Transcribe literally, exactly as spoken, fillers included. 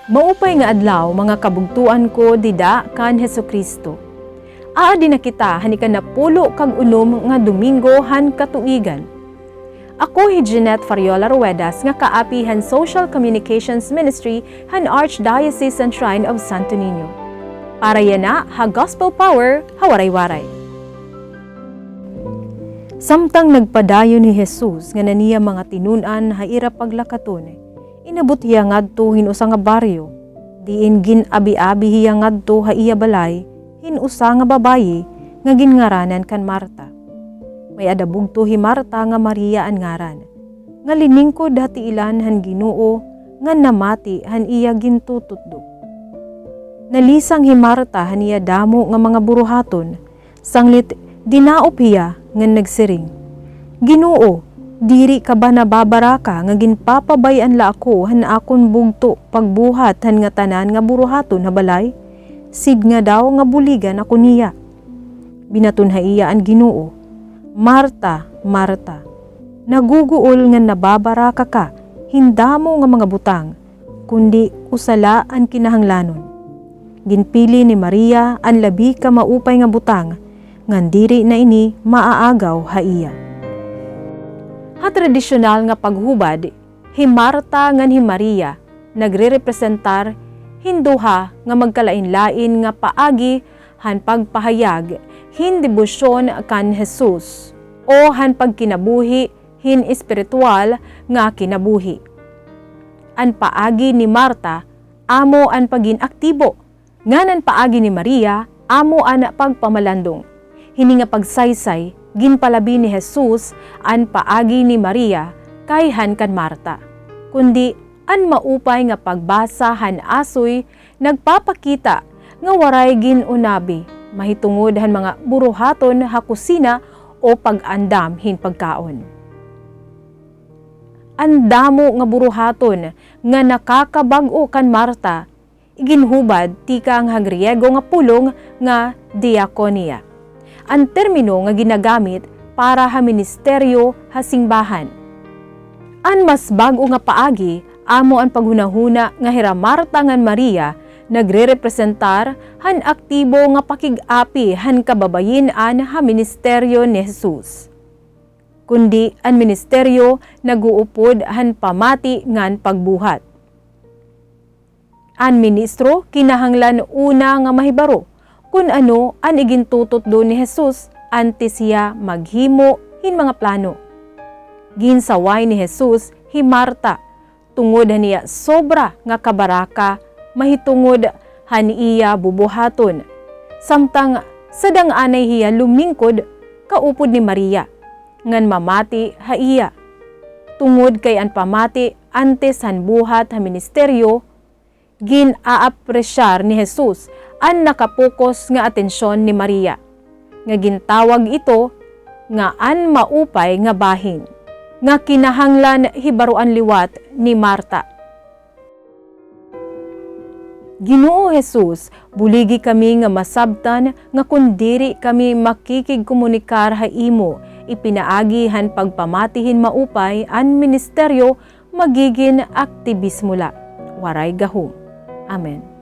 Maupay nga adlaw, mga kabugtoan ko dida kan Jesu-Cristo. Aadi na kita han ikanapulo kag unom nga Domingo han katuigan. Ako hi Jeanette Fariola Ruedas nga kaapi han Social Communications Ministry han Archdiocesan Shrine of Santo Niño. Para yana ha Gospel Power ha Waray-Waray. Samtang nagpadayon hi Jesus ngan an iya mga tinun-an ha ira paglakaton, inabot hiya ngadto hin usa nga baryo, diin gin-abi-abi hiya ngadto ha iya balay hin usa nga babayi nga ginngaranan kan Marta. May-ada bugto hi Marta nga Maria an ngaran, nga liningkod ha tiilan han Ginoo ngan namati han iya gintututdo. Nalisang hi Marta han iya damo nga mga buruhaton, sanglit dinaop hiya ngan nagsiring, "Ginoo, diri ka ba nababaraka nga ginpapabay-an la ako han akon bugto pagbuhat han ngatanan nga buruhaton ha balay? Sidnga daw nga buligan ako niya." Binaton ha iya an Ginoo, "Marta, Marta, naguguol ngan nababaraka ka hin damo nga mga butang, kundi usa la an kinahanglanon. Ginpili ni Maria an labi ka maupay nga butang, ngan diri na ini maaagaw ha iya." Ha tradisyonal nga paghubad, hi Marta ngan hi Maria nagrerepresentar hin duha nga magkalain-lain nga paagi han pagpahayag hin debosyon kan Jesus o han pagkinabuhi hin espirituwal nga kinabuhi. An paagi ni Marta amo an pagin-aktibo, ngan an paagi ni Maria amo an pagpamalandong. Hini nga pagsaysay, ginpalabi ni Jesus an paagi ni Maria kayhan kan Marta. Kundi an maupay nga pagbasa han asoy nagpapakita nga waray gin-unabi mahitungod han mga buruhaton ha kusina o pag-andam hin pagkaon. An damo nga buruhaton nga nakakabag-o kan Marta, iginhubad tikang ha Griego nga pulong nga diakonia, an termino nga ginagamit para ha ministeryo ha singbahan. An mas bag-o nga paagi amo an paghunahuna nga hira Marta ngan Maria nagrerepresentar han aktibo nga pakig-api han kababayin-an ha ministeryo ni Jesus. Kundi an ministeryo nag-uupod han pamati ngan pagbuhat. An ministro kinahanglan una nga mahibaro kon ano an igintututdo ni Jesus antes hiya maghimo hin mga plano. Ginsaway ni Jesus hi Marta tungod han iya sobra nga kabaraka mahitungod han iya bubuhaton, samtang sadang anay hiya lumingkod kaupod ni Maria ngan mamati ha iya. Tungod kay an pamati antes han buhat ha ministeryo, gin-aapresyar ni Jesus an nakapokos nga atensyon ni Maria, nga gintawag ito nga an maupay nga bahin, nga kinahanglan hibaroan liwat ni Marta. Ginoo Jesus, buligi kami nga masabtan nga kon diri kami makikigkomunikar ha imo, ipinaagi han pagpamati hin maupay an ministeryo, magigin aktibismo la, waray gahom. Amen.